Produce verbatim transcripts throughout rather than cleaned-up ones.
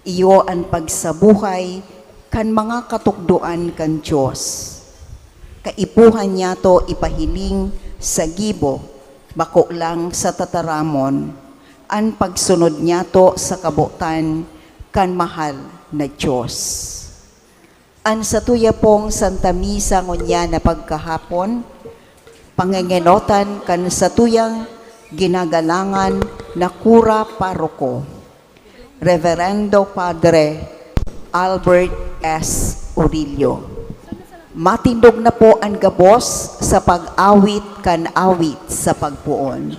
Iyo an pagsabuhay kan mga katukdoan kan Dios. Kaipuhan niyato ipahiling sa gibo, bako lang sa tataramon, an pagsunod niyato sa kabotan kan mahal na Dios. An satuya pong Santa Misa ngunyan na pagkahapon, pangengenotan kan satuyang ginagalangan na kura paroko, Reverendo Padre Albert S. Urillo. Matindog na po an gabos sa pag-awit kan awit sa pagpoon.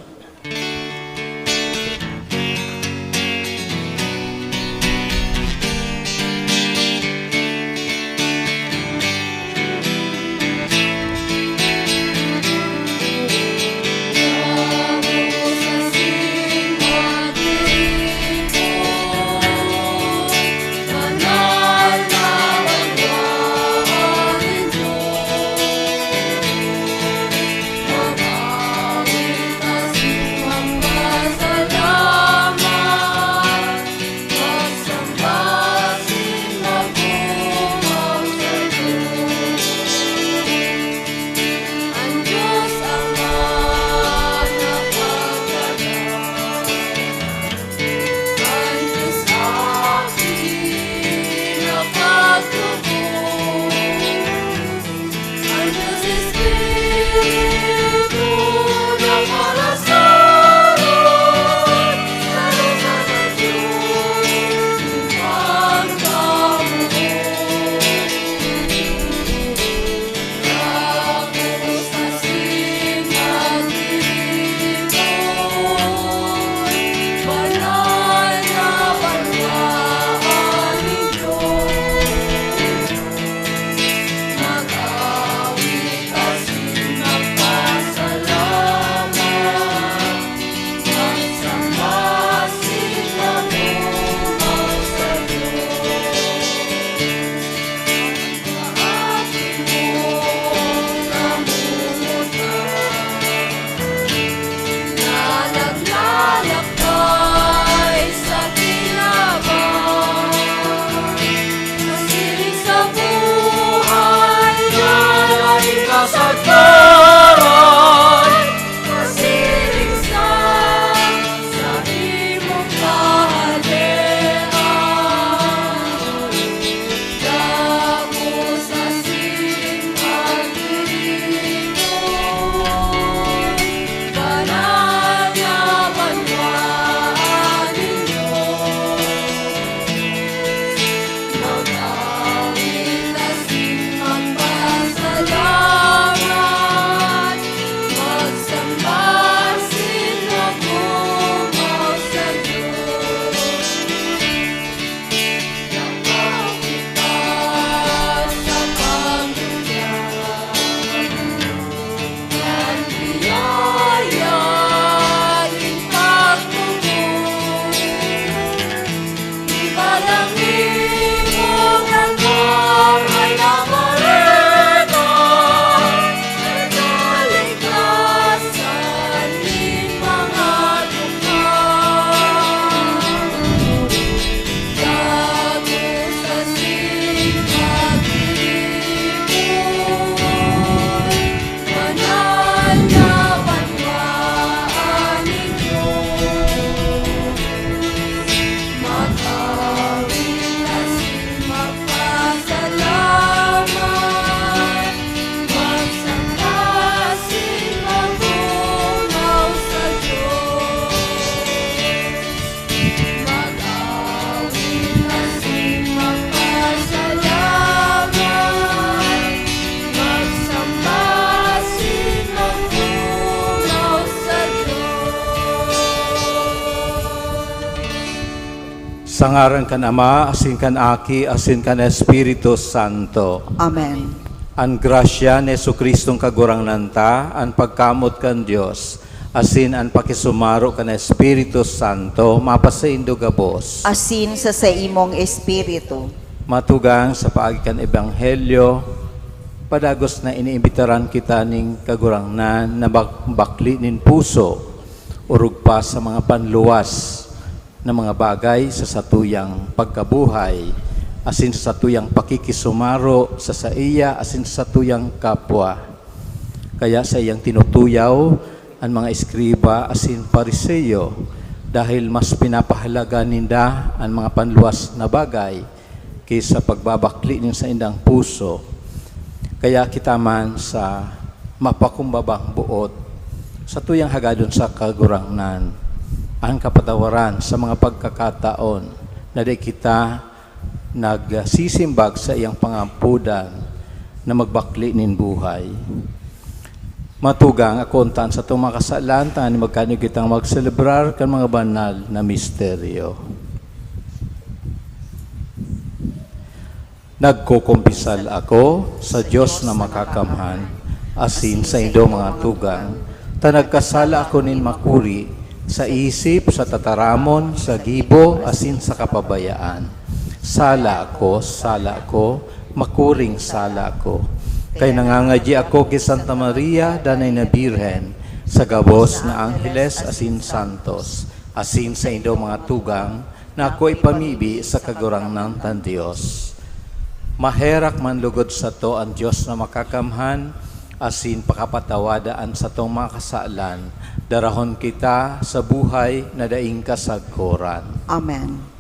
Sa ngaran kan Ama, asin kan Aki, asin kan Espiritu Santo. Amen. An grasya ni Jesu-Cristong Kagurangnan ta, an pagkamoot kan Dios, asin an pakisumaro kan Espiritu Santo, mapasaindo gabos. Asin sa saimong espiritu. Matugang sa paagi kan Ebanghelyo, padagos na iniimbitaran kita nin Kagurangnan na bak-, bakli nin puso, orog pa sa mga panluwas. na mga bagay sa satuyang pagkabuhay, asin sa satuyang pakikisumaro sa saiya asin sa satuyang kapwa. Kaya saiyang tinutuyaw an mga eskriba asin Fariseo, dahil mas pinapahalaga ninda an mga panluwas na bagay ki sa pagbabakle nin saindang puso. Kaya kita man sa mapakumbabang boot, satuyang hagadon sa Kagurangnan an kapatawaran sa mga pagkakataon na dai kita nagsisimbag sa iyang pangampodan na magbakle nin buhay. Mga tugang, akoon ta an satong mga kasalan, tanganing magkaigwa kitang magselebrar kan mga banal na misteryo. Nagkukumpisal ako sa Dios na Makakamhan, asin saindo, mga tugang, ta nagkasala ako nin makuri, sa isip, sa tataramon, sa gibo, asin sa kapabayaan. Sala ako, sala ako, makuring sala ako. Kaya nangangadyi ako ki Santa Maria, danay na Birhen, sa gabos na angheles asin santos, asin saindo, mga tugang, na ako ipamibi sa Kagurangnan tang Dios. Maherak man lugod sato an Dios na Makakamhan, asin pakapatawada an satong mga kasalan, darahon kita sa buhay na daing kasagkoran. Amen.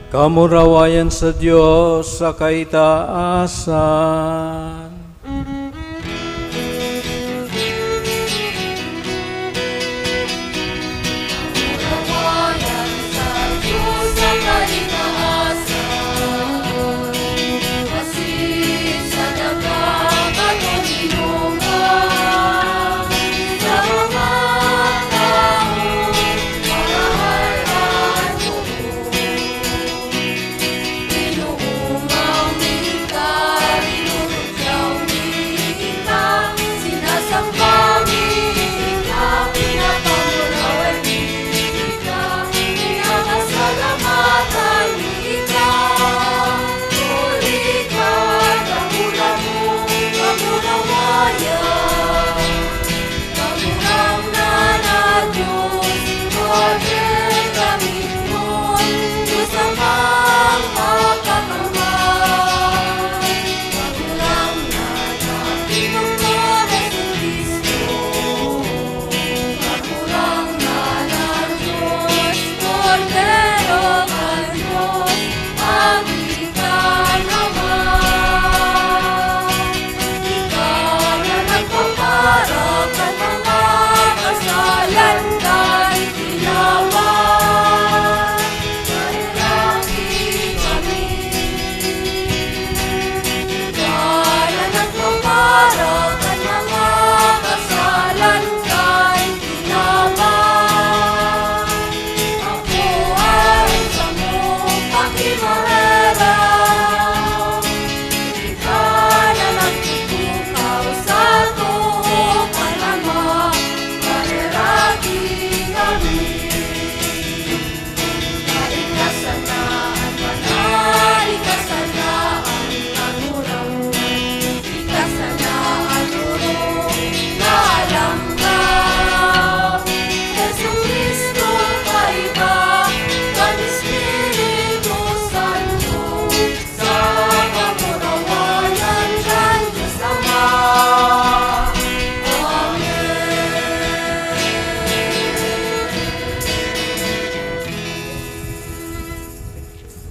Kamurawayan sa Dios sa kaitaasan.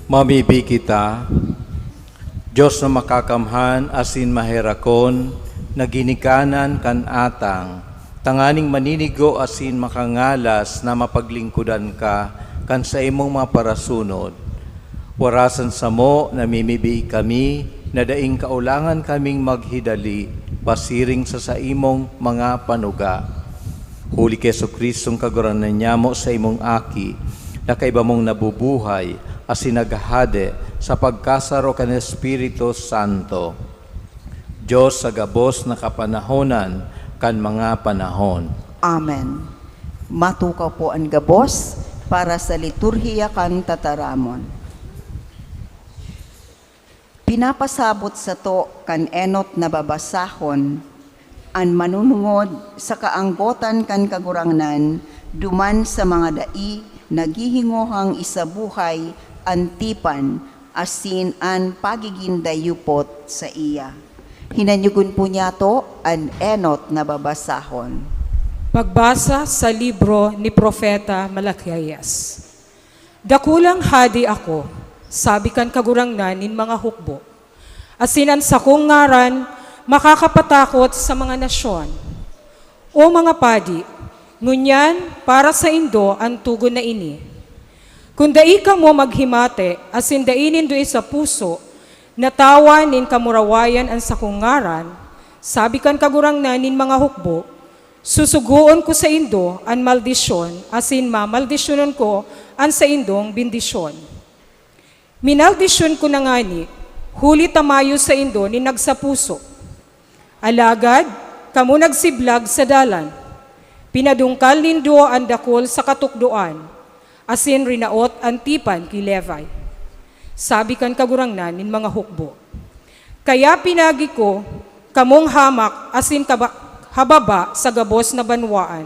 Mamibi kita, Dios na makakamhan asin maherakon, na ginikanan kan atang, tanganing maninigo asin makangalas na mapaglingkodan ka kan saimong mga parasunod. Warasan samo, namimibi kami na daing kaolangan kaming maghidali pasiring sa saimong mga panuga. Huli ki Jesu-Cristong Kagurangnan nyamo, saimong Aki, na kaiba mong nabubuhay asin naghahade sa pagkasaro kan Espiritu Santo, Dios sa gabos na kapanahonan kan mga panahon. Amen. Matukaw po an gabos para sa liturhiya kan tataramon. Pinapasabot sato kan enot na babasahon an manunungod sa kaanggotan kan Kagurangnan duman sa mga dai naghihingohang isabuhay an tipan asin an pagigin dayupot saiya. Hinanyugon po niyato an enot na babasahon. Pagbasa sa libro ni Propeta Malaquias. "Dakulang hadi ako," sabi kan Kagurangnan nin mga hukbo, "asin an sakong ngaran makakapatakot sa mga nasyon." O mga padi, ngunyan para saindo an togon na ini. Kun dai kamo maghimate asin dai nindo isapuso na tawan nin kamurawayan an sakong ngaran, sabi kan Kagurangnan nin mga hukbo, susugoon ko saindo an maldisyon asin mamaldisyonon ko an saindong bendisyon. Minaldisyon ko na ngani, huli ta mayo saindo nin nagsapuso. Alagad kamo nagsiblag sa dalan. Pinadungkal nindo an dakul sa katukdoan, asin rinaot an tipan ki Levi, sabi kan Kagurangnan nin mga hukbo. Kaya pinagi ko kamong hamak asin kaba-, hababa sa gabos na banwaan.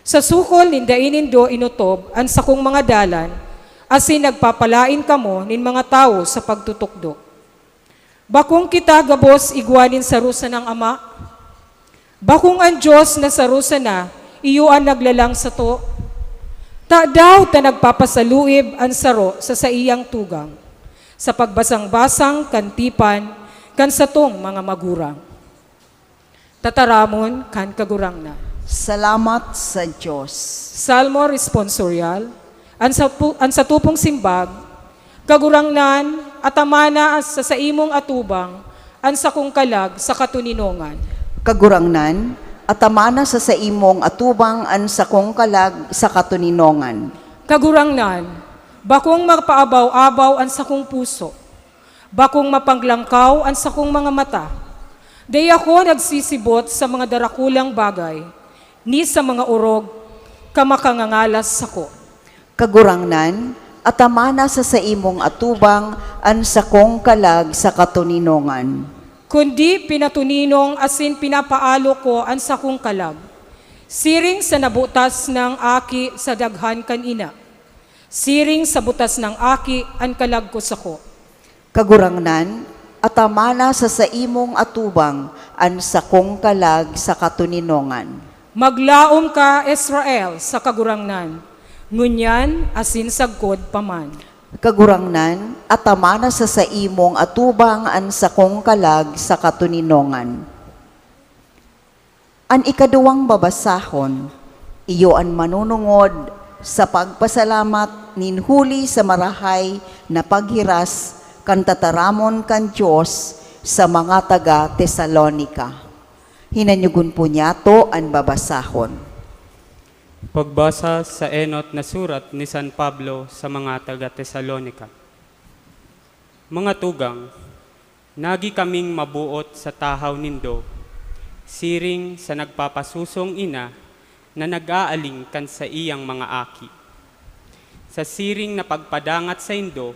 Sa sukol nin dai nindo inotob an sakong mga dalan, asin nagpapalaen kamo nin mga tawo sa pagtutukdo. Bakong kita gabos igwa nin saro sanang Ama? Bakong an Dios na saro sana iyo an naglalang sato? Tadaw ta nagpapasaluib an saro sa saiyang tugang, sa pagbasang-basang kan tipan kan satong mga magurang? Tataramon kan Kagurangnan. Salamat sa Dios. Salmo Responsorial. An sapu-, an satupong simbag, "Kagurangnan, atamana sa saimong atubang an sakong kalag sa katoninongan." Kagurangnan, atamana sa saimong atubang an sakong kalag sa katoninongan. Kagurangnan, bakong mapaabaw-abaw an sakong puso. Bakong mapanglangkaw an sakong mga mata. Dai ako nagsisibot sa mga darakulang bagay, ni sa mga orog ka makangangalas sako. Kagurangnan, atamana sa saimong atubang an sakong kalag sa katoninongan. Kundi pinatoninong asin pinapaalo ko an sakong kalag, siring sa nabutas nang aki sa daghan kan ina. Siring sa butas nang aki an kalag ko sako. Kagurangnan, atamana sa saimong atubang an sakong kalag sa katoninongan. Maglaom ka, Israel, sa Kagurangnan, ngunyan asin sagkod pa man. Kagurangnan, atamana sa saimong atubang an sakong kalag sa katoninongan. An ikaduwang babasahon, iyo an manunungod sa pagpasalamat nin huli sa marahay na paghiras kan tataramon kan Dios sa mga taga Tesalonica. Hinanyugon po niyato an babasahon. Pagbasa sa enot na surat ni San Pablo sa mga taga Tesalonica. Mga tugang, nagi kaming maboot sa tahaw nindo, siring sa nagpapasusong ina na nag-aaling kan saiyang mga aki. Sa siring na pagpadangat saindo,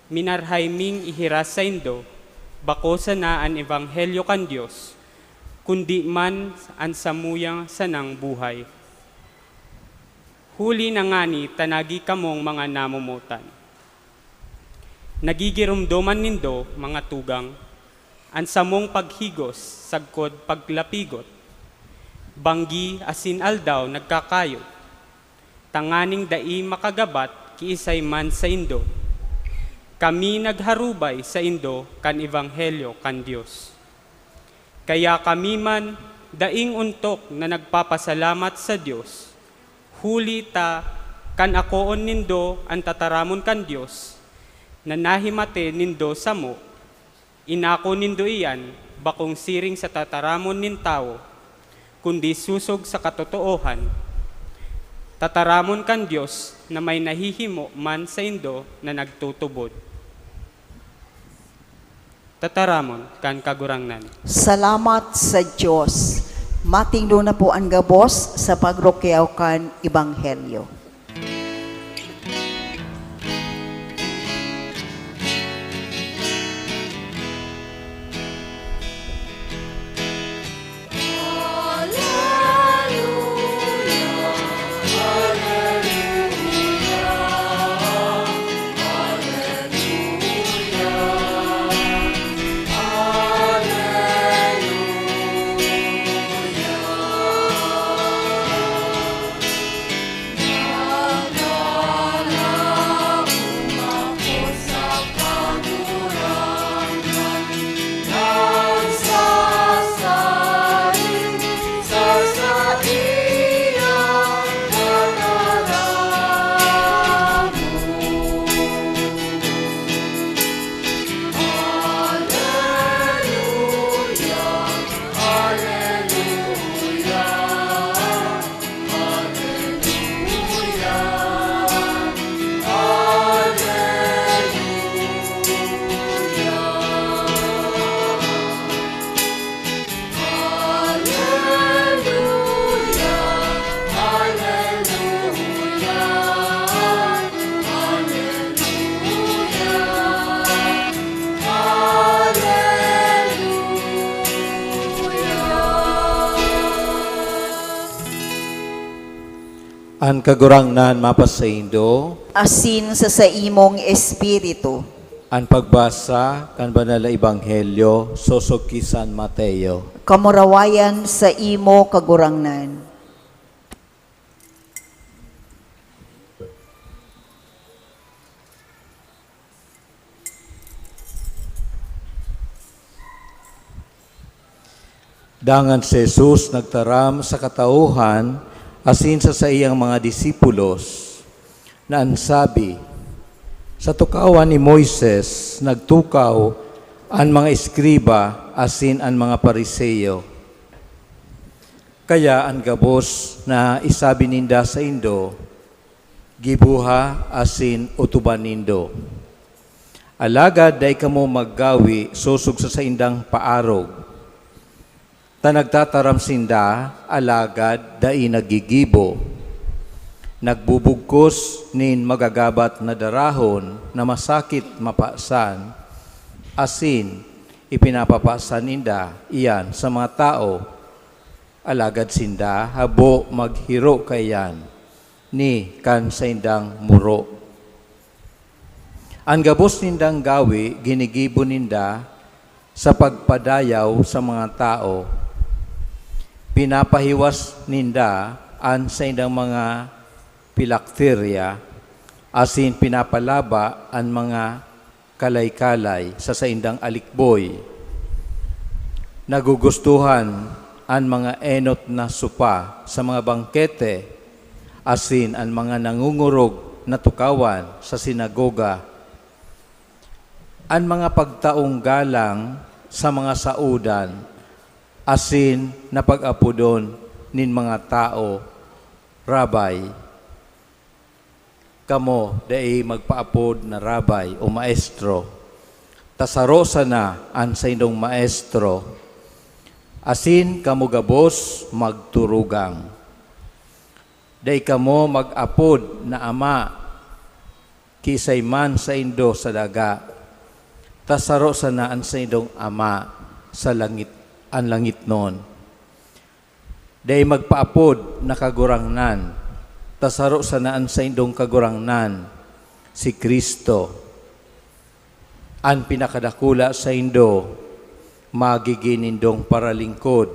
minarhay ming ihiras saindo, bako sana an ebanghelyo kan Dios, kundi man an samuya sanang buhay. Huli na ngani ta nagi kamong mga namomotan. Nagigiromdoman nindo, mga tugang, an samong paghigos sagkod paglapigot. Banggi asin aldaw nagkakayo, tanganing dai makagabat kiisay man saindo. Kami nagharubay saindo kan ebanghelyo kan Dios. Kaya kami man daing ontok na nagpapasalamat sa Dios, huli ta kan akoon nindo an tataramon kan Dios na nahimate nindo samo, inako nindo iyan bakong siring sa tataramon nin tawo, kundi sosog sa katotoohan, tataramon kan Dios na may nahihimo man saindo na nagtutubod. Tataramon kan Kagurangnan. Salamat sa Dios. Matingdo na po an gabos sa pagrukyaw kan Ebanghelyo. An Kagurangnan mapasaindo. Asin sa saimong espiritu. An pagbasa kan Banal na Ebanghelyo sosog ki San Mateo. Kamurawayan saimo, Kagurangnan. Dangan si Jesus nagtaram sa katauhan asin sa saiyang mga disipulos, na an sabi, "Sa tukawan ni Moises nagtukaw an mga eskriba asin an mga Fariseo. Kaya an gabos na isabi ninda saindo, giboha asin otoban nindo. Alagad dai kamo maggawe sosog sa saindang paarog. Ta nagtataram sinda, alagad dai naggigibo. Nagbubugkos nin magagabat na darahon na masakit mapasan, asin ipinapapasan ninda iyan sa mga tawo, alagad sinda habo maghiro kaiyan ni kan saindang muro. An gabos nindang gawe ginigibo ninda sa pagpadayaw sa mga tawo. Pinapahiwas ninda an saindang mga pilakterya asin pinapalaba an mga kalay-kalay sa saindang alikboy. Nagugustuhan an mga enot na sopa sa mga bangkete, asin an mga nangungurog na tukawan sa sinagoga. An mga pagtaong galang sa mga saodan, asin na pag-apodon nin mga tawo, 'Rabbi.' Kamo dai magpaapod na 'Rabbi' o 'Maestro,' ta saro sana an saindong Maestro, asin kamo gabos magturugang. Dai kamo mag-apod na 'Ama' kiisay man saindo sa daga, ta saro sana an saindong Ama sa langit, an langitnon. Dai magpaapod na Kagurangnan, ta saro sana an saindong Kagurangnan, si Cristo. An pinakadakula saindo, magigin nindong paralingkod,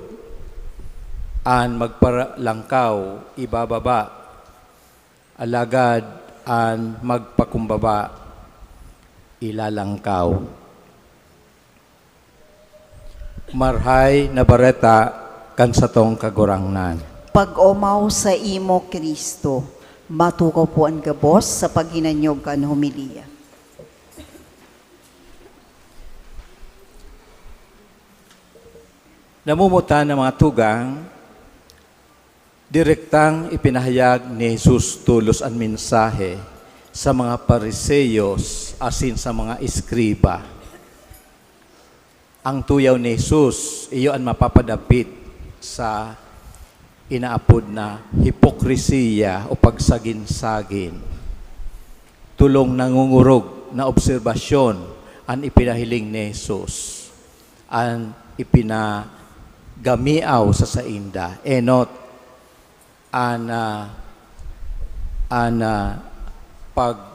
an magparalangkaw, ibababa, alagad an magpakumbaba, Ilalangkaw. Marhay na Bareta kan satong Kagurangnan. Pag-omaw sa imo, Cristo. Matukaw po an gabos sa paghinanyog kan homilya. Namumutan na mga tugang, direktang ipinahayag ni Jesus tolos an mensahe sa mga Fariseos asin sa mga eskriba. Ang tuyaw ni Jesus, iyo an mapapadapit sa inaapod na hipokresiya o pagsagin-sagin. Tolong nangungurog na obserbasyon an ipinahiling ni Jesus, an ipinagamiaw sa sainda. Enot, an, ah, an, ah, pag-,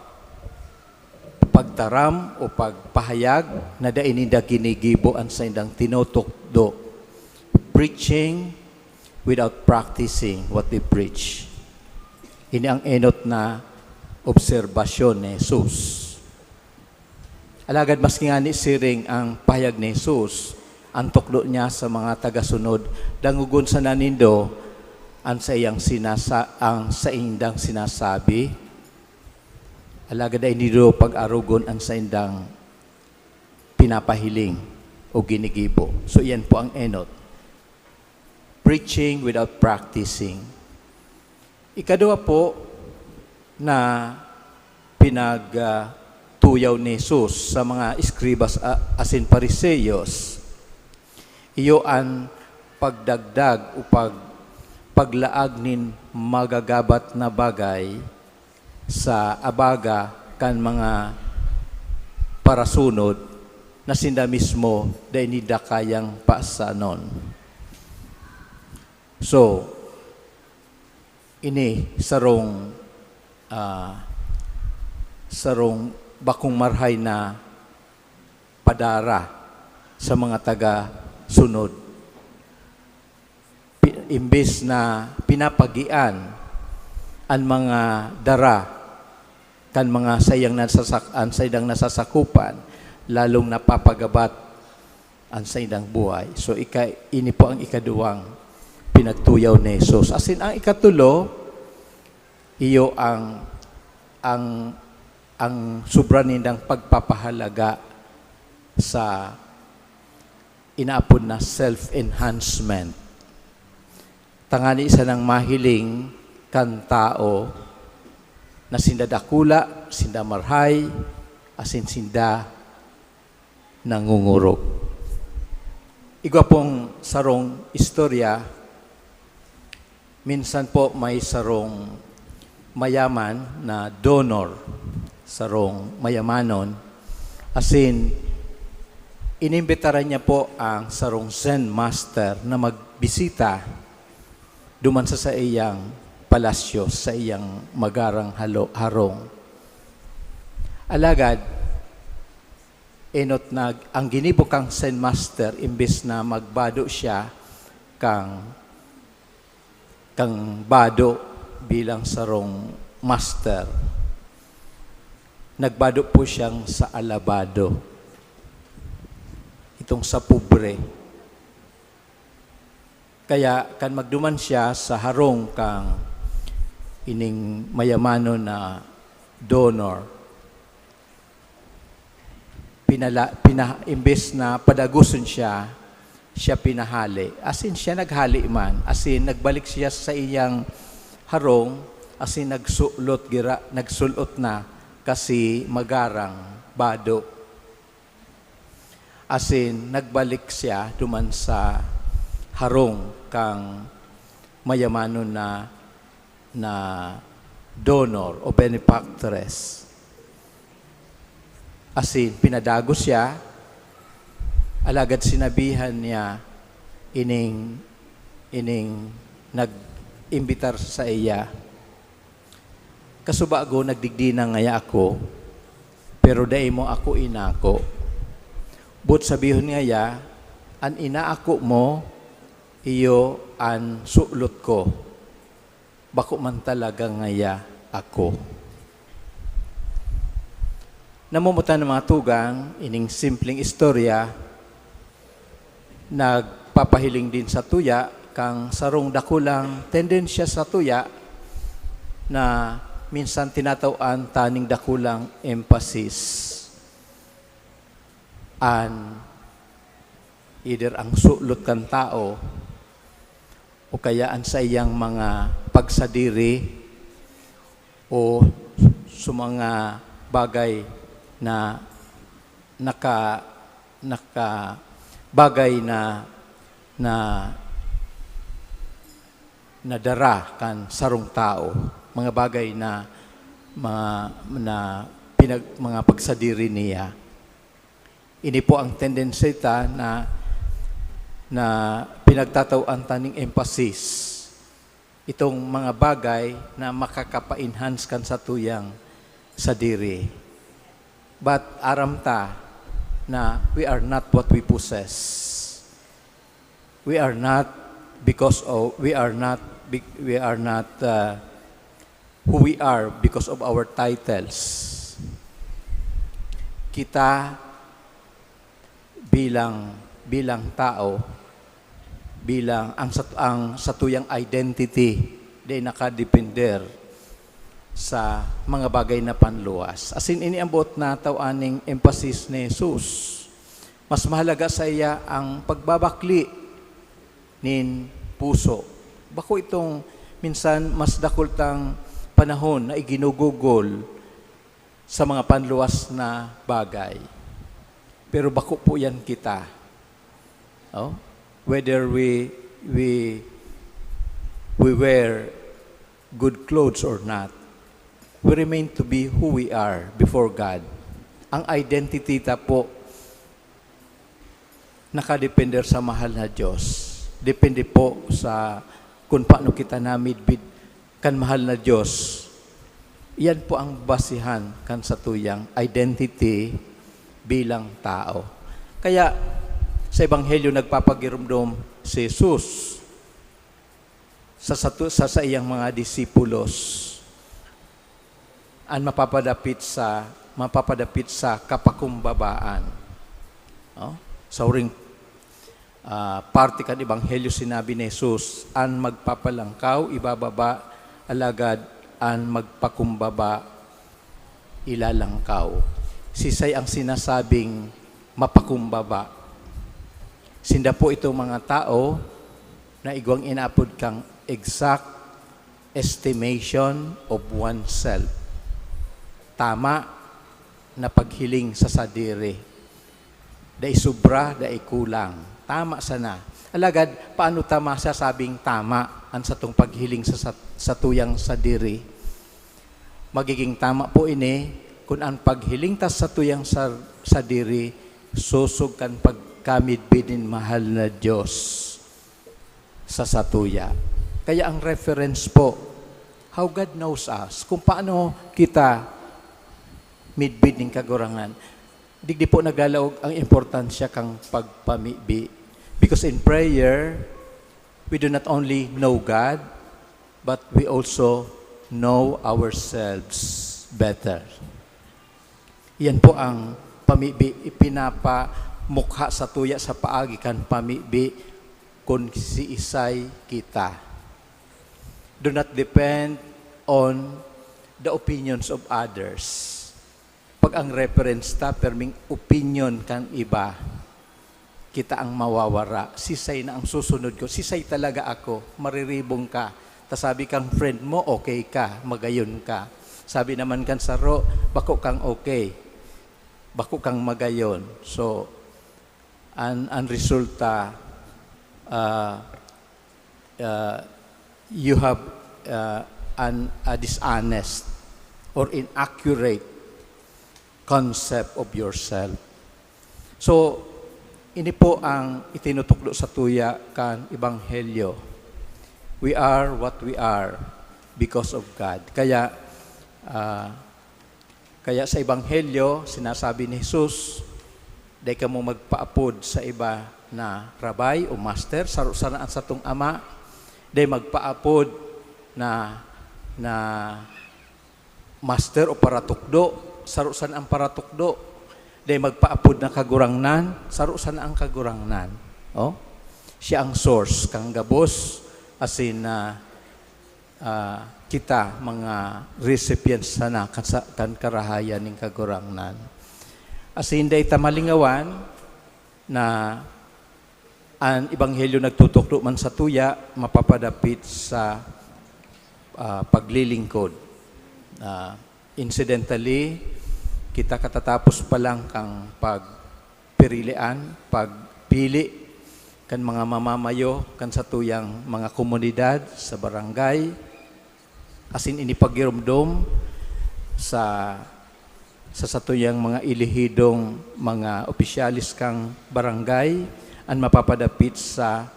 pagtaram o pagpahayag na dai ninda ginigibo an saindang tinutukdo. Preaching without practicing what they preach. Ini ang enot na obserbasyon ni Jesus. Alagad maski ngani siring ang pahayag ni Jesus, ang tukdo niya sa mga tagasunod, "Dangogon sana nindo an saiyang sinasa-, ang saindang sinasabi, alagad dai nindo pag-arogon an saindang pinapahiling o ginigibo." So, iyan po ang enot. Preaching without practicing. Ikaduwa po na pinag, ah, tuyaw ni Jesus sa mga eskribas a-, asin Fariseos, iyo an pagdagdag o pag-, paglaag nin magagabat na bagay sa abaga kan mga parasunod na sinda mismo dai ninda kayang pasanon. So, ini sarong, ah, sarong bakong marhay na padara sa mga taga-sunod. Pi-, imbes na pinapagian an mga dara kan mga saiyang nasasak-, an saindang nasasakupan, lalong napapagabat an saindang buhay. So, ika-, ini po ang ikaduwang pinagtuyaw ni Jesus. Asin, ang ikatulo, iyo ang, ang, ang sobra nindang pagpapahalaga sa inaapod na self-enhancement. Tangani sanang mahiling kan tao na sinda dakula, sinda marhay, asin sinda nangungurog. Igwa pong sarong istorya, minsan po may sarong mayaman na donor, sarong mayamanon, asin inimbitaran niya po ang sarong Zen master na magbisita duman sa saiyang palasyo, sa iyang magarang halo-, harong. Alagad, enot na ang ginibo kang Zen master, imbes na magbado siya kang, kang bado bilang sarong master, nagbado po siyang sa alabado. Itong sa pobre. Kaya kan magduman siya sa harong kang ining mayamanon na donor, pinala-, pina-, imbes na padaguson siya, siya pinahali. As in, siya naghali man. As in, nagbalik siya sa iyang harong, as in, nagsulot gira-, nagsulot na kasi magarang, bado. Asin nagbalik siya duman sa harong kan mayamanon na, na donor o benefactress. Asin pinadagos siya, alagad sinabihan niya ining, ining nag-imbitar saiya, "Kasubago, nagdigdi na ngaya ako, pero dai mo ako inako. Boot sabihon ngaya, an inaako mo, iyo an sulot ko. Bako man talaga ngaya ako." Namumutan ng mga tugang, ining simpleng istorya, nagpapahiling din sa tuya, kang sarong dakulang tendensya sa tuya na minsan tinataw-an ta ning dakulang emphasis. An either ang sulot kan tao o kaya an saiyang mga pagsadiri o sa mga bagay na naka-, naka-, bagay na, na nadara kan sarong tao, mga bagay na mga, na pinag-, mga pagsadiri niya. Ini po ang tendency ta na, na pinagtataw-an ta ning emphasis. Itong mga bagay na makakapa-enhance kan satuyang sadiri. But aram ta na we are not what we possess. We are not because of, we are not, be-, we are not, uh, who we are because of our titles. Kita bilang, bilang tao, bilang ang sat-, ang satuyang identity, di nakadepender sa mga bagay na panluwas. Asin ini ang boot na tao aning emphasis ni Jesus. Mas mahalaga saiya ang pagbabakli nin puso. Bako itong minsan mas dakul tang panahon na iginugugol sa mga panluwas na bagay. Pero bako po yan kita. Oh? Whether we, we, we wear good clothes or not, we remain to be who we are before God. Ang identity ta po nakadepender sa mahal na Diyos. Depende po sa kung paano kita namidbid kan mahal na Diyos. Yan po ang basihan kan satuyang identity bilang tao. Kaya sa Ebanghelyo, nagpapagiromdom si Jesus sa, sa, sa saiyang mga disipulos, an mapapadapit sa, mapapadapit sa kapakumbabaan. No? Sa huring, ah, parte kan Ebanghelyo, sinabi ni Jesus, "An magpapalangkaw, ibababa, alagad an magpakumbaba, ilalangkaw." Sisay ang sinasabing mapakumbaba? Sinda po itong mga tao na igwang inaapod kang exact estimation of oneself. Tama na paghiling sa sadiri. Dai sobra, dai kulang. Tama sana. Alagad, paano ta masasabing tama an satong paghiling sa sat-, satuyang sadiri? Magiging tama po ini kun an paghiling ta satuyang sa-, sadiri sosog kan pagkamidbid nin mahal na Diyos sa satuya. Kaya ang reference po, how God knows us, kung paano kita midbid nin Kagurangnan. Digdi po naglalaog ang importansya kan pagpamibi. Because in prayer, we do not only know God, but we also know ourselves better. Yan po ang pamibi, ipinapamukha satuya sa paagi kan pamibi kun siisay kita. Do not depend on the opinions of others. Pag ang reference ta, perming opinyon kan iba, kita ang mawawara. Sisay na ang susunod ko? Sisay talaga ako? Mariribong ka. Ta sabi kang friend mo, okay ka, magayon ka. Sabi naman kan saro, bako kang okay. Bako kang magayon. So, an, an resulta, ah, ah, you have, ah, an, a dishonest or inaccurate concept of yourself. So, ini po ang itinutukdo satuya kan Ebanghelyo. We are what we are because of God. Kaya, ah, kaya sa Ebanghelyo, sinasabi ni Jesus, "Dai kamo magpaapod sa iba na rabay o master, saro sana an satong Ama. Dai magpaapod na, na master o paratukdo, Saro sana ang paratukdo. Dai magpaapod na Kagurangnan, saro sana ang Kagurangnan. Oh? Siya ang source kan gabos, asin, ah, ah, kita mga recipients sana kan sa, kan karahayan nin Kagurangnan. Asin dai ta malingawan na an ebanghelyo nagtutukdo man satuya mapapadapit sa, ah, paglilingkod. Ah, incidentally, kita katatapos pa lang kan pagpirilian, pagpili kan mga mamamayo kan satuyang mga komunidad sa barangay, asin ini paggiromdom sa, sa satuyang mga elehidong mga opisyales kan barangay an mapapadapit sa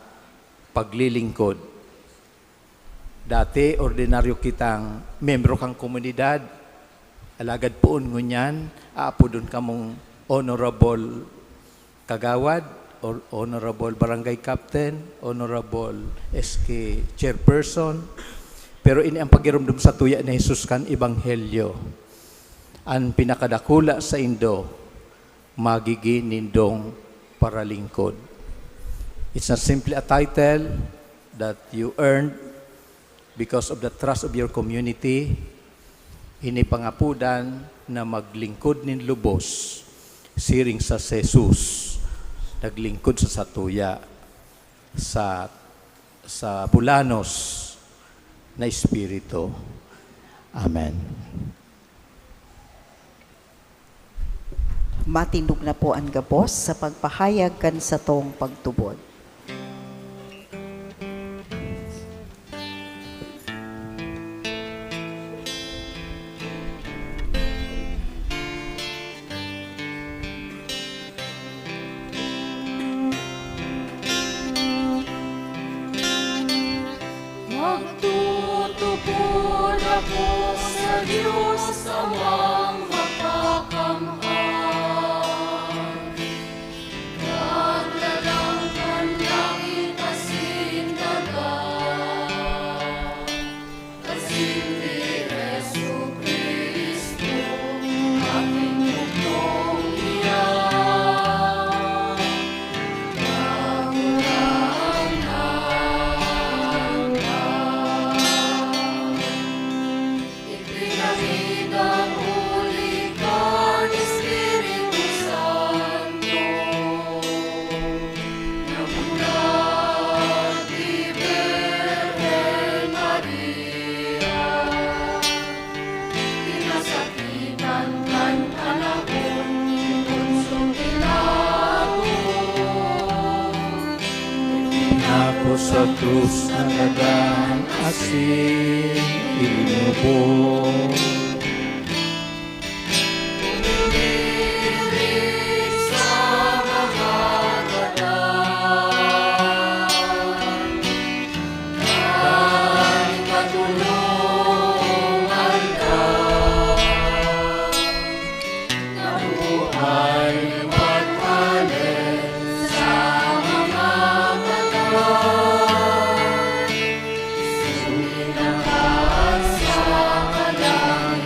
paglilingkod. Dati, ordinaryo kitang miyembro kan komunidad, alagad poon ngunyan, aapodon kamong Honorable Kagawad, or Honorable Barangay Captain, Honorable S K Chairperson. Pero ini ang pagiromdom satuya ni Jesus kan Ebanghelyo. An pinakadakula saindo, magigin nindong paralingkod. It's not simply a title that you earned because of the trust of your community. Ini pangapodan na maglingkod nin lubos, siring sa Jesus, naglingkod sa satuya, sa, sa bulanos na espiritu. Amen. Matindog na po an gabos sa pagpahayag kan satong pagtubod. Magtutubod ako sa Diyos Amang Makakamhan. Maglalang kan langit asin daga, asin ki Jesu-Cristo, aking bugtong iyan, Kagurangnan. Ipinangidang huli kan Espiritu Santo, namulat ki Birhen Maria, pinasakitan kan panahon ni Poncio Pilato, ipinako sa krus, nagadan asin inubo. Umihiling sa mga gadan, kan ikatolong aldaw, nabuhay liwat hale sa mga patay. Suminahan sa kalan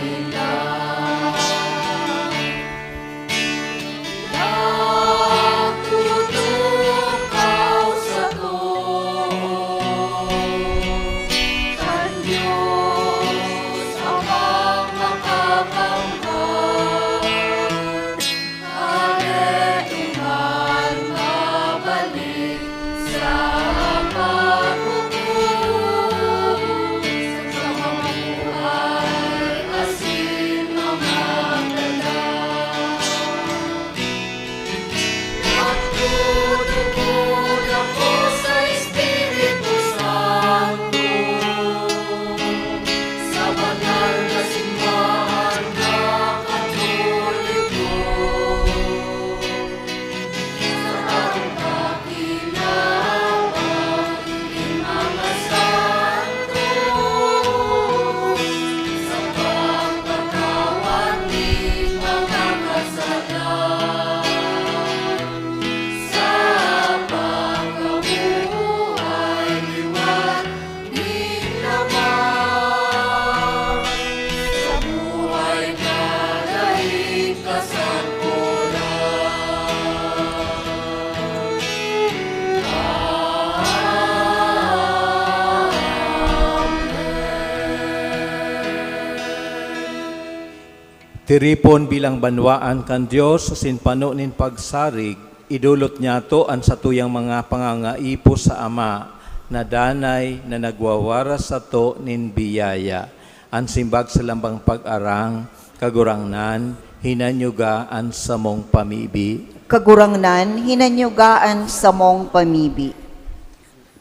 Tiripon bilang banwaan kan Dios asin pano nin pagsarig, idolot niyato an satuyang mga pangangaipo sa Ama na danay na nagwawaras sato nin biyaya. An simbag sa lambang pag-arang, Kagurangnan, hinanyuga an samong pamibi. Kagurangnan, hinanyuga an samong pamibi.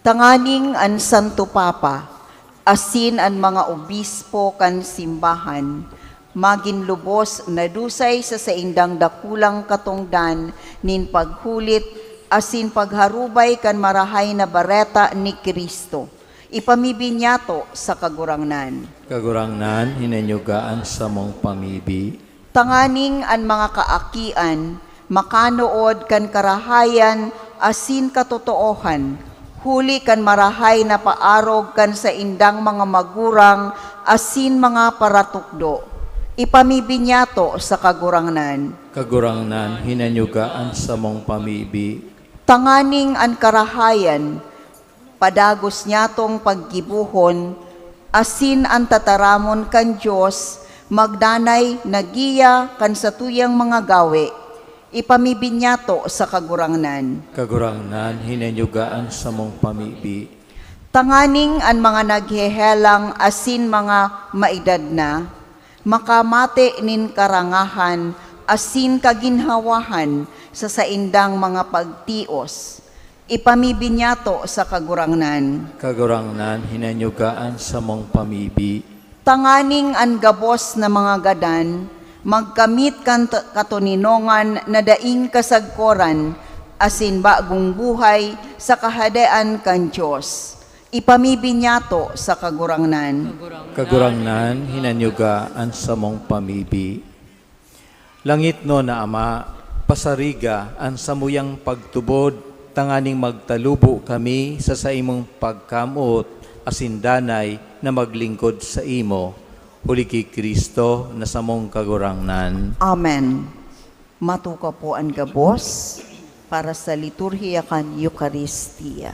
Tanganing an Santo Papa asin an mga obispo kan simbahan magin lubos na dusay sa saindang dakulang katongdan nin paghulit asin pagharubay kan Marahay na Bareta ni Cristo. Ipamibi niyato sa Kagurangnan. Kagurangnan, hinanyuga an samong pamibi. Tanganing an mga kaakian makanood kan karahayan asin katotoohan, huli kan marahay na paarog kan saindang mga magurang asin mga paratukdo. Ipamibi niyato sa Kagurangnan. Kagurangnan, hinanyuga an samong pamibi. Tanganing an karahayan, padagos niyatong paggibohon, asin an tataramon kan Dios magdanay na giya kan satuyang mga gawe, ipamibi niyato sa Kagurangnan. Kagurangnan, hinanyuga an samong pamibi. Tanganing an mga naghehelang asin mga maedad na, makamate nin karangahan asin kaginhawahan sa saindang mga pagtios, ipamibi niyato sa Kagurangnan. Kagurangnan, hinanyuga an samong pamibi. Tanganing an gabos na mga gadan magkamit kan t-, katoninongan na daing kasagkoran asin bagong buhay sa Kahadean kan Dios. Ipamibi niyato sa Kagurangnan. Kagurangnan, hinanyuga an samong pamibi. Langitnon na Ama, pasariga an samuyang pagtubod tanganing magtalubo kami sa saimong pagkamoot asin danay na maglingkod saimo, huli ki Cristo na samong Kagurangnan. Amen. Matukaw po an gabos para sa liturhiya kan Eukaristia.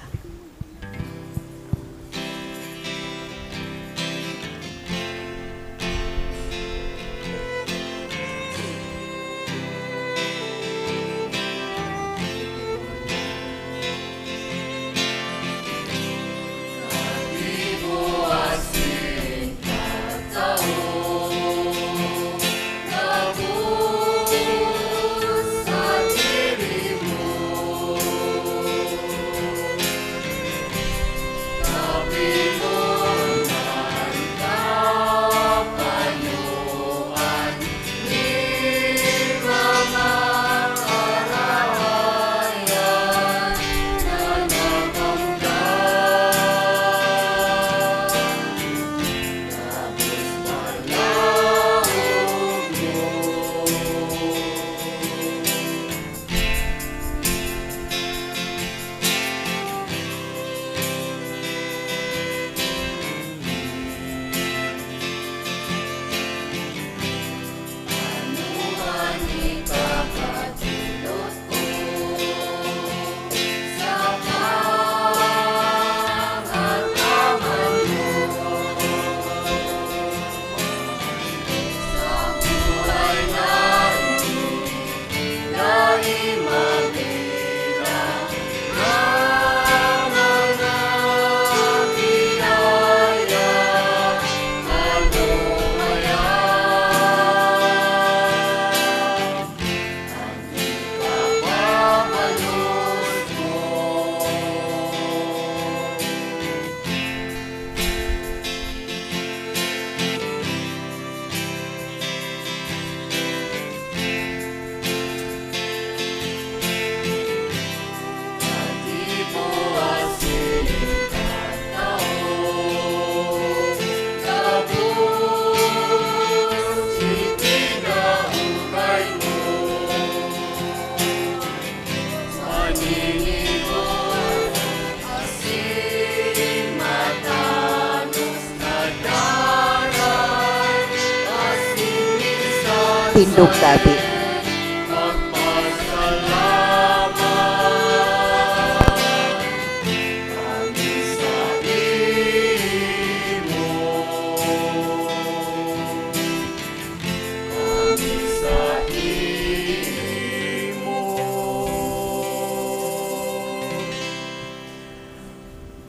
Tindog tabi.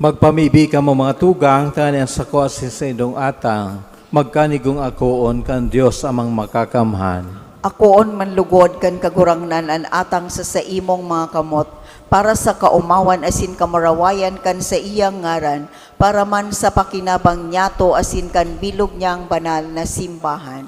Magpamibi kamo, mga tugang, tanganing an sako asin saindong atang magkanigong akoon kan Dios Amang Makakamhan. Akoon man lugod kan Kagurangnan an atang sa saimong mga kamot, para sa kaomawan asin kamurawayan kan saiyang ngaran, para man sa pakinabang niyato asin kan bilog niyang banal na simbahan.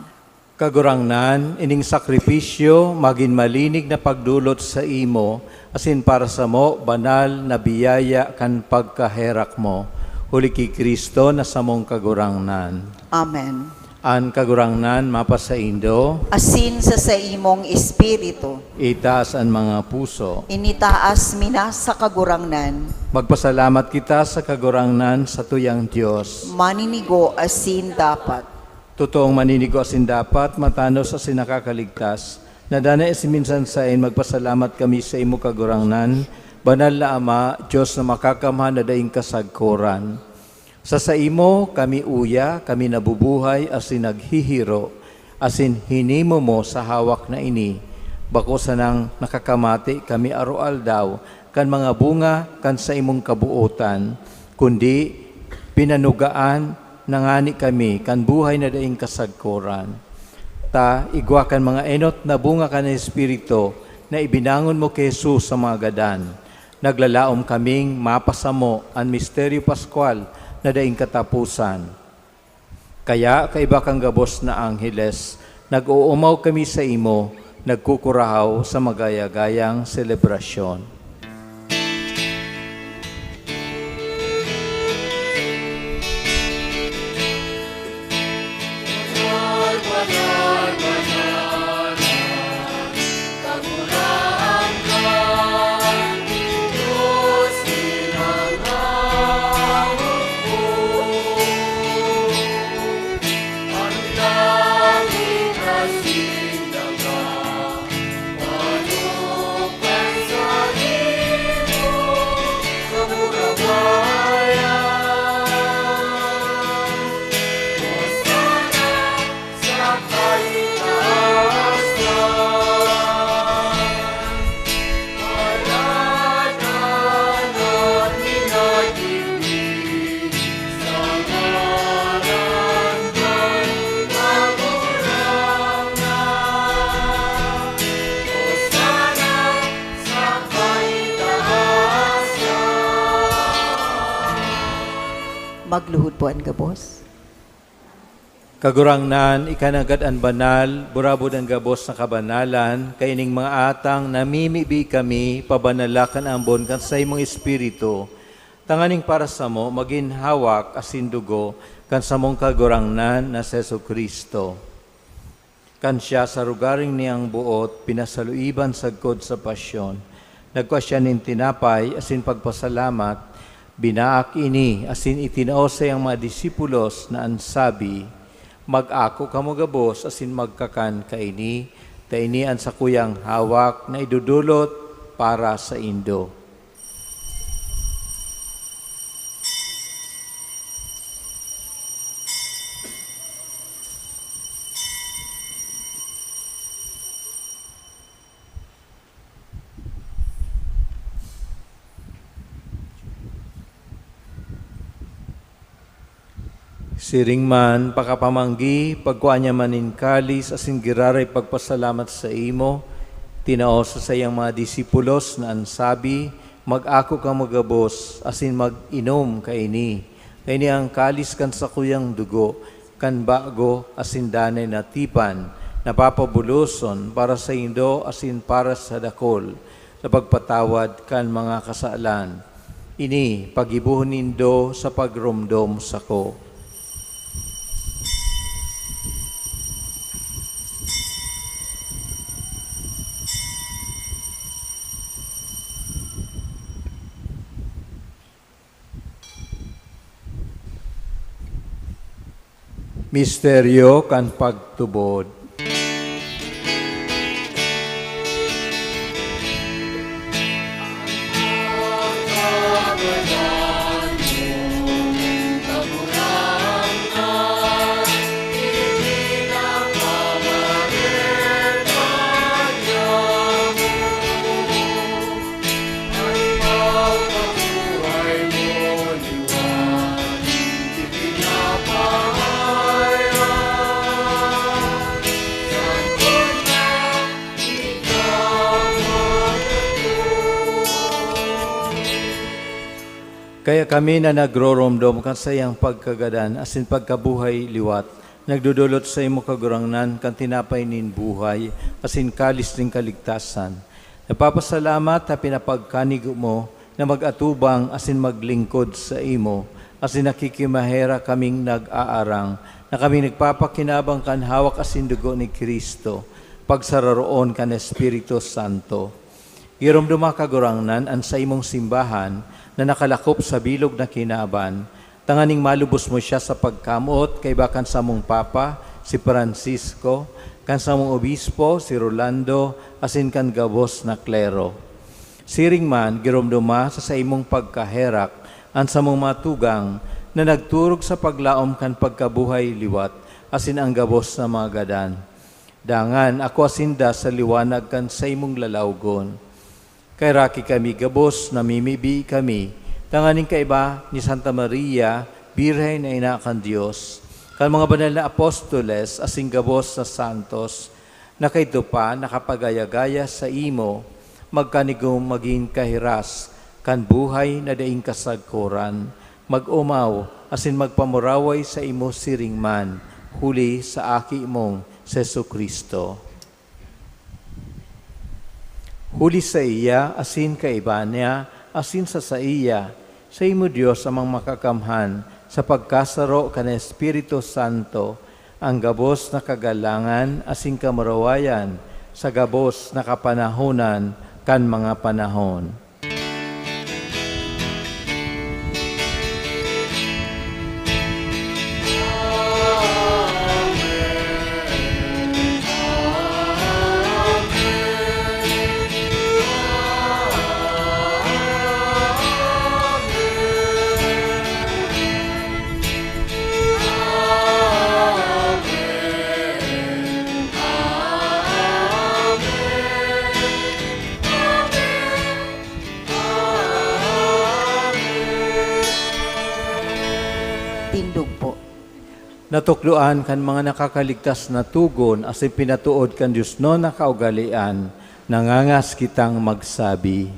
Kagurangnan, ining sakripisyo magin malinig na pagdolot saimo, asin para samo banal na biyaya kan pagkaherak mo, huli ki Cristo na samong Kagurangnan. Amen. An Kagurangnan mapasaindo. Asin sa saimong espiritu. Itaas an mga puso. Initaas mi na sa Kagurangnan. Magpasalamat kita sa Kagurangnan, satuyang Dios. Maninigo asin dapat. Totoong maninigo asin dapat, matanos asin nakakaligtas, na danay asin minsan saen magpasalamat kami saimo, Kagurangnan, Banal na Ama, Dios na makakamhan na daing kasagkoran. Sa saimo kami uya, kami nabubuhay asin naghihiro, asin hinimo mo sa hawak na ini, bako sanang nakakamate kami aroaldaw kan mga bunga kan saimong kabootan, kundi pinanugaan na ngani kami kan buhay na daing kasagkoran. Ta igwa kan mga enot na bunga kan Espiritu na ibinangon mo ki Jesus sa mga gadan, naglalaom kaming mapasamo an misteryo paskwal na daing kataposan. Kaya, kaiba kan gabos na angheles, nag-oomaw kami saimo, nagkukurahaw sa magaya-gayang selebrasyon. Magluhod po an gabos. Kagurangnan, ika nanggad an banal, burabod an gabos na kabanalan, kaining mga atang namimibi kami, pabanala kan ambon kan saimong Espiritu, tanganing para samo magin hawak asin dugo kan samong Kagurangnan na si Jesu-Cristo. Kan siya sa rogaring niyang boot pinasaluiban sagkod sa pasyon, nagkua siya nin tinapay asin pagpasalamat, binaak ini asin itinao saiyang mga disipulos na an sabi, "Mag-ako kamo gabos asin magkakan kaini, ta ini an sakuyang hawak na idodolot para saindo." Siring man, pakapamanggi, pagkua niya man nin kalis asin giraray pagpasalamat saimo, tinao sa saiyang mga disipulos na an sabi, "Mag-ako kamo gabos asin mag-inom kaini. Kaini an kalis kan sakuyang dugo, kan bago asin danay na tipan, na papabuloson para saindo asin para sa dakul, sa pagpatawad kan mga kasalan. Ini paggibohon nindo sa pagromdom sako." Misteryo kan pagtubod. Kaya kami na nagroromdom kan saiyang pagkagadan asin pagkabuhay liwat, nagdodolot saimo, Kagurangnan, kan tinapay nin buhay asin kalis nin kaligtasan. Nagpapasalamat ta pinapagkanigo mo na mag-atubang asin maglingkod saimo, asin nakikimaherak kaming nag-aarang na kami nagpapakinabang kan hawak asin dugo ni Cristo, pagsararoon kan Espiritu Santo. Giromdoma, Kagurangnan, an saimong simbahan na nakalakop sa bilog na kinaban, tanganing malubos mo siya sa pagkamoot kaiba kan samong Papa, si Francisco, kan samong Obispo, si Rolando, asin kan gabos na klero. Siring man, giromdoma sa saimong pagkaherak an samong mga tugang na nagturog sa paglaom kan pagkabuhay liwat asin an gabos na mga gadan. Dangan akua sinda sa liwanag kan saimong lalawgon. Kaheraki kami gabos, namimibi kami, tanganing kaiba ni Santa Maria, Birhen na Ina kan Dios, kan mga banal na apostoles asin gabos na santos, na kaidto pa nakapagaya-gaya saimo, magkanigong magin kahiras kan buhay na daing kasagkoran, mag-omaw asin magpamuraway saimo siring man, huli sa Aki mong si Jesu-Cristo. Huli saiya, asin kaiba niya, asin sa saiya, saimo, Dios Amang Makakamhan, sa pagkasaro kan Espiritu Santo, an gabos na kagalangan asin kamurawayan sa gabos na kapanahonan kan mga panahon. Tindog po. Natukdoan kan mga nakakaligtas na togon asin pinatood kan diosnon na kaugalean, nangangas kitang magsabi.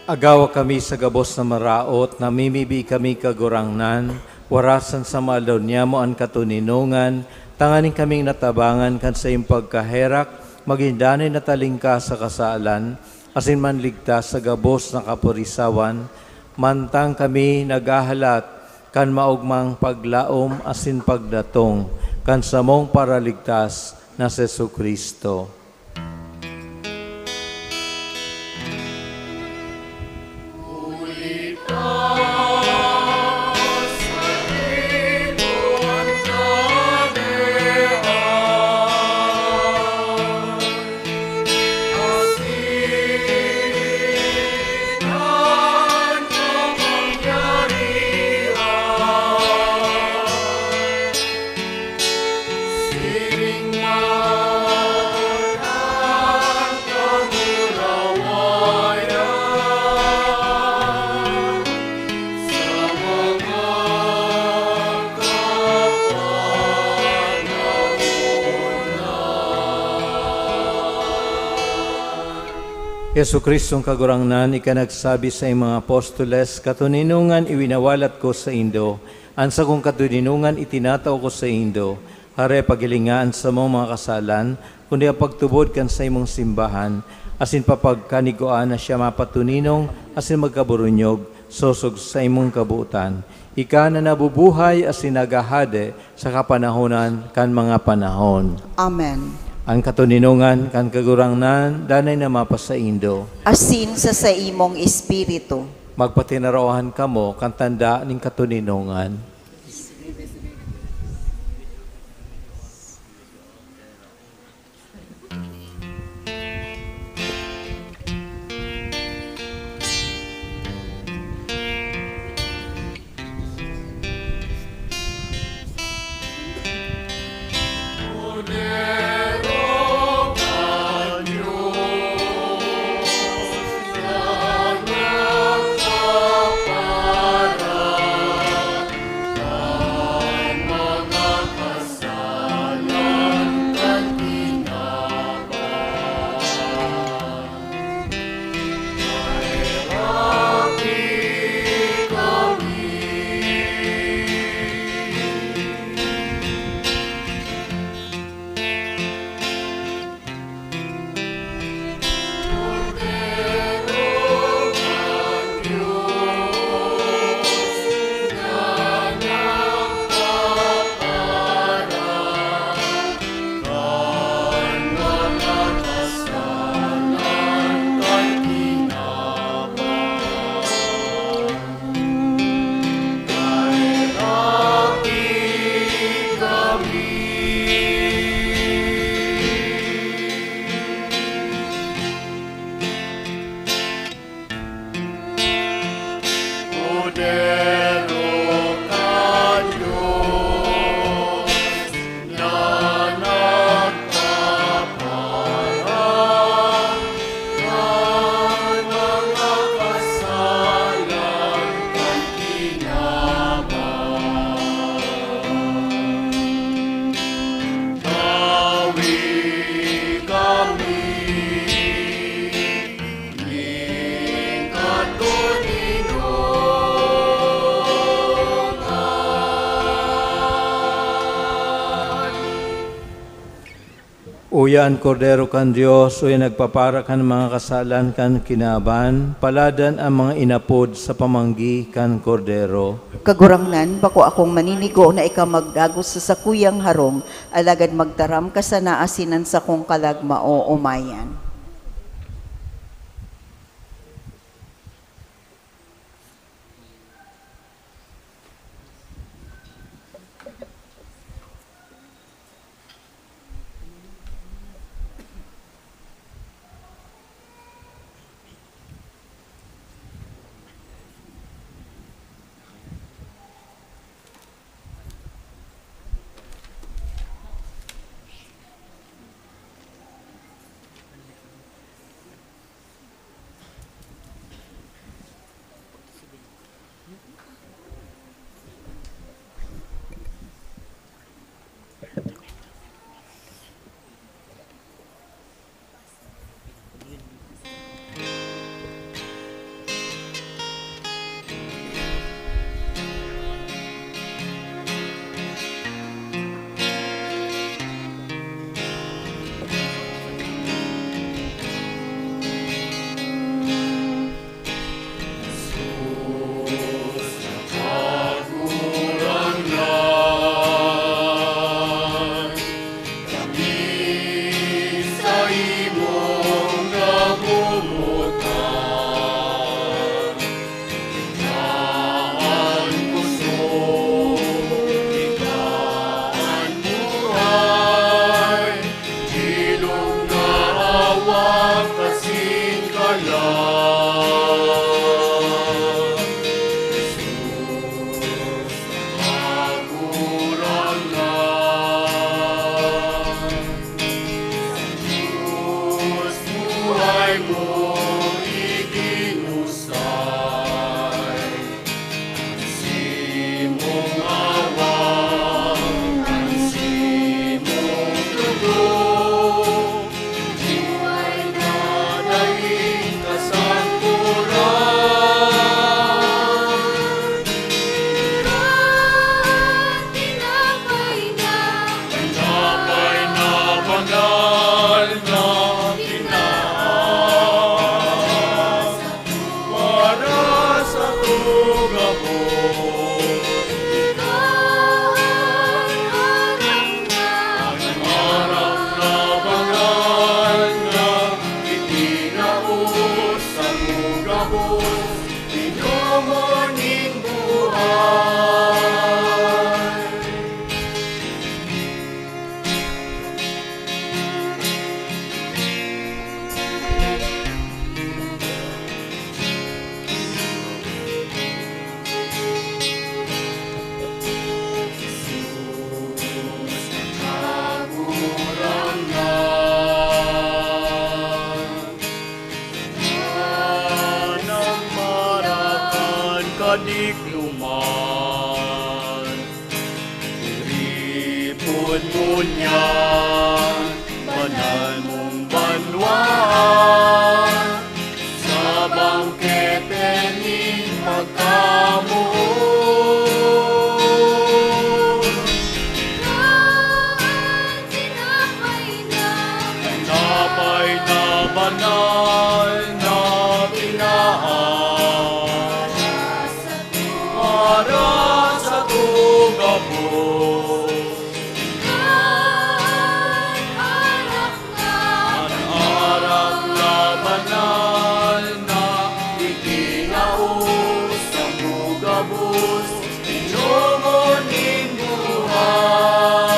Agawa kami sa gabos na maraot, namimibi kami, Kagurangnan, warasan sa mga aldaw niyamo an katoninongan, Tanganing kaming natabangan kan saiyang pagkaherak, magin danay na talingkas sa kasalan, asin manligtas sa gabos na kapurisawan, mantang kami naghahalat kan maogmang paglaom asin pagdatong kan samong Paraligtas na si Jesu-Cristo. Jesu-Cristong Kagurangnan, ika nagsabi sa iyong mga apostoles, "Katoninongan iwinawalat ko saindo, an sakong katoninongan itinatao ko saindo." Hare, paghilinga an samong mga kasalan, kundi an pagtubod kan saimong simbahan, asin papagkanigwaan na siya mapatoninong asin magkaburunyog, sosog sa saimong kabotan. Ika na nabubuhay asin naghahade sa kapanahonan kan mga panahon. Amen. An katoninongan kan Kagurangnan danay na mapasaindo. Asin sa saimong espiritu. Magpatinarawahan kamo kan tanda nin katoninongan. Uya an Kordero kan Dios, uya nagpapara kan mga kasalan kan kinaban, paladan an mga inapod sa pamanggi kan Kordero. Kagurangnan, bako akong maninigo na ika magdagos sa sakuyang harong, alagad magtaram ka sana asin an sakong kalag maoomayan. Tikluman, tiripon mo niya, banal mong banwa, sa bangkete nin pagkamoot. Tinapay na banal na binahay, para sa gabos. An arak na banal na itinao sa gabos, inomon nin buhay.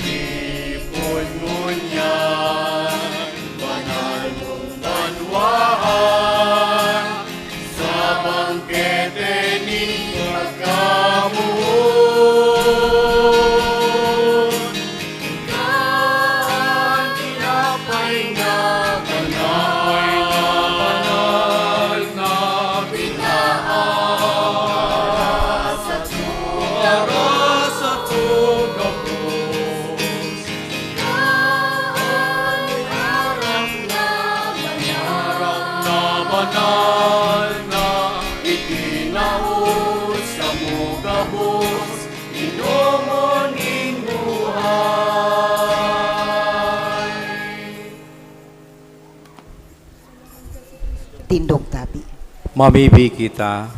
Ipon ngunyan, banal mong banwaan, sa bangkete nin pagkamoot. Ika an tinapay na banal na binahay, para sa gabos. Ika an arak na banal, arak na banal na itinao sa gabos, inomon nin buhay. Tindog tabi. Mamibi kita.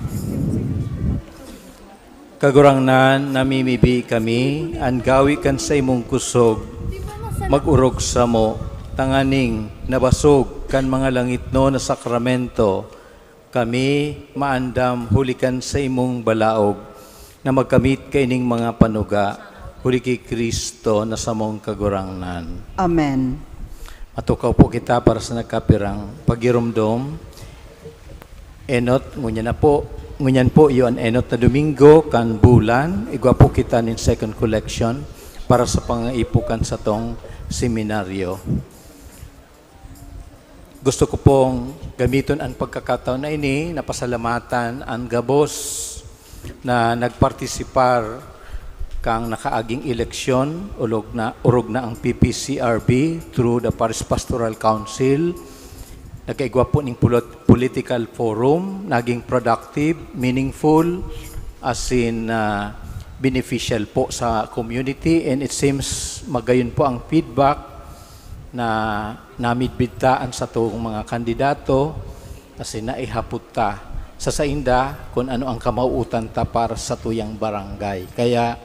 Kagurangnan, namimibi kami, an gawi kan saimong kusog mag-orog samo, tanganing nabasog kan mga langitnon na sakramento, kami maandam huli kan saimong balaog, na magkamit kaining mga panuga, huli ki Cristo na samong Kagurangnan. Amen. Matukaw po kita para sa nagkapirang pagiromdom. Enot, ngunyan na po. Ngunyan po, iyo an enot na Domingo kan bulan. Igwa po kita nin second collection para sa pangaipo kan satong seminaryo. Gusto ko pong gamiton an pagkakataon na ini na pasalamatan an gabos na nagpartisipar kan nakaaging eleksyon, orog na, orog na ang P P C R B through the Parish Pastoral Council. Nagkaigwa po ning pulot-, political forum, naging productive, meaningful, asin, ah, beneficial po sa community, and it seems magayon po ang feedback na namidbid ta an satong mga kandidato, asin naihapot ta sa sainda kun ano ang kamawootan ta para sa satuyang barangay. Kaya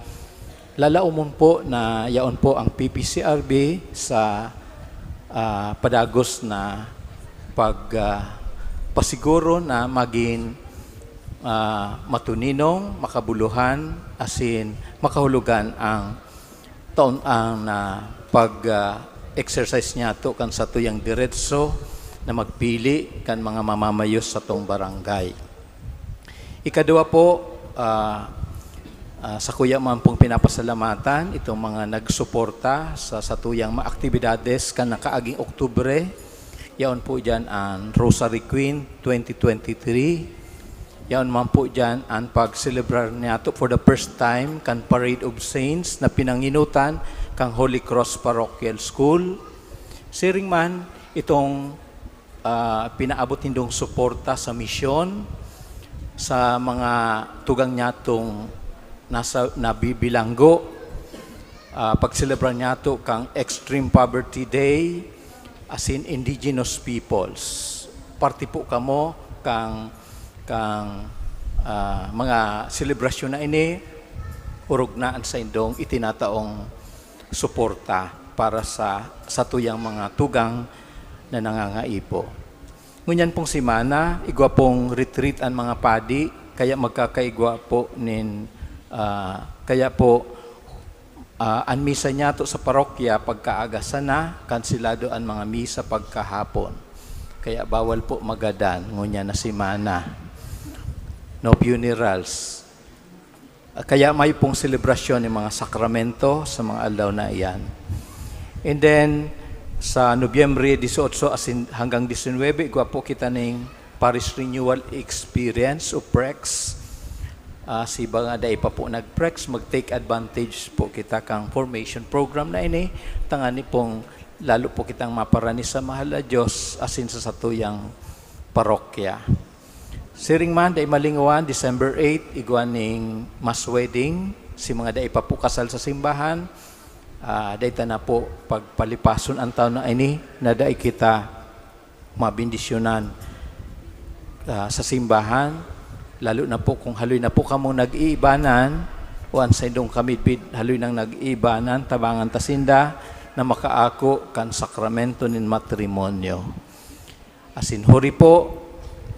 lalaomon po na yaon po ang P P C R B sa, ah, padagos na pag, ah, pasiguro na magin, ah, matuninong, makabuluhan, asin makahulugan ang taon ang na pag, ah, exercise niyato kan satuyang diretso na magpili kan mga mamamayo sa satong barangay. Ikaduwa po, ah, ah, sakuya man pong pinapasalamatan itong mga nagsuporta sa satuyang mga aktibidades kan nakaaging Oktubre. Yaon po diyan an Rosary Queen twenty twenty-three. Yaon man po diyan an pagselebrar niyato for the first time kan Parade of Saints na pinanginutan kan Holy Cross Parochial School. Siring man itong, ah, pinaabot nindong suporta sa misyon, sa mga tugang niyatong nasa, nabibilanggo, ah, pagselebra niyato kan Extreme Poverty Day, asin indigenous peoples. Parte po kamo kan, kan, ah, mga selebrasyon na ini, orog na an saindong itinataong suporta para sa satuyang mga tugang na nangangaipo. Ngunyan pong semana, igwa pong retreat an mga padi, kaya magkakaigwa po nin, ah, kaya po, ah, an misa niyato sa parokya pagkaaga sana, kanselado an mga misa pagkahapon. Kaya bawal po magadan ngunyan na semana. No funerals. Kaya may pong selebrasyon ng mga sakramento sa mga aldaw na iyan. And then, sa Nobyembre dieciocho asin hanggang diecinuebe, igwa po kita ning Parish Renewal Experience o PREX. Ah, si mga dai pa po nag-PREX, mag-take advantage po kita kang formation program na ini. Tangani pong lalo po kitang maparani sa mahal na Diyos asin sa satuyang parokya. Siring man, dai malingawan, December eight, igwa ning mass wedding, si mga dai pa po kasal sa simbahan, ah, dai ta na po pagpalipason an taon na ini na dai kita mabendisyonan, ah, sa simbahan, lalo na po kung haloy na po kamo nag-iibanan, o an saindong kamidbid haloy nang nag-iibanan, tabangan ta sinda na makaako kan sakramento nin matrimonyo. Asin huri po,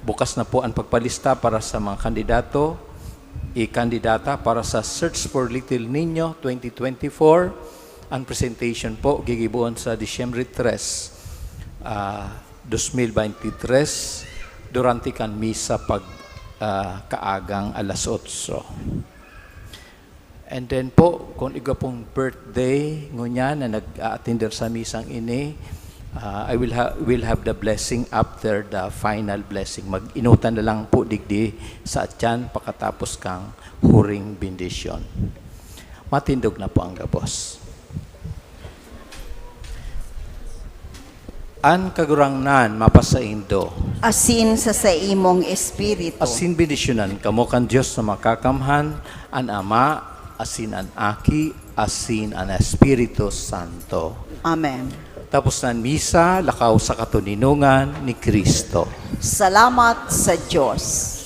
bukas na po an pagpalista para sa mga kandidato. Ikandidata para sa Search for Little Nino twenty twenty-four. Ang presentation po gigibohon sa Disyembre tres, ah, dos mil bente tres, durante kan misa pag, ah, kaagang alas otso. And then po, kung igwa pong birthday ngunyan na nag-a-attender sa misang ini, ah, I will ha-, will have the blessing after the final blessing. Mag-inutan na lang po digdi sa atyan pakatapos kang huring bendisyon. Matindog na po ang gabos. An Kagurangnan mapasaindo. Asin sa saimong espiritu. Asin bendisyonan kamo kan Dios na Makakamhan, an Ama, asin an Aki, asin an Espiritu Santo. Amen. Tapos na an misa, lakaw sa katoninongan ni Cristo. Salamat sa Dios.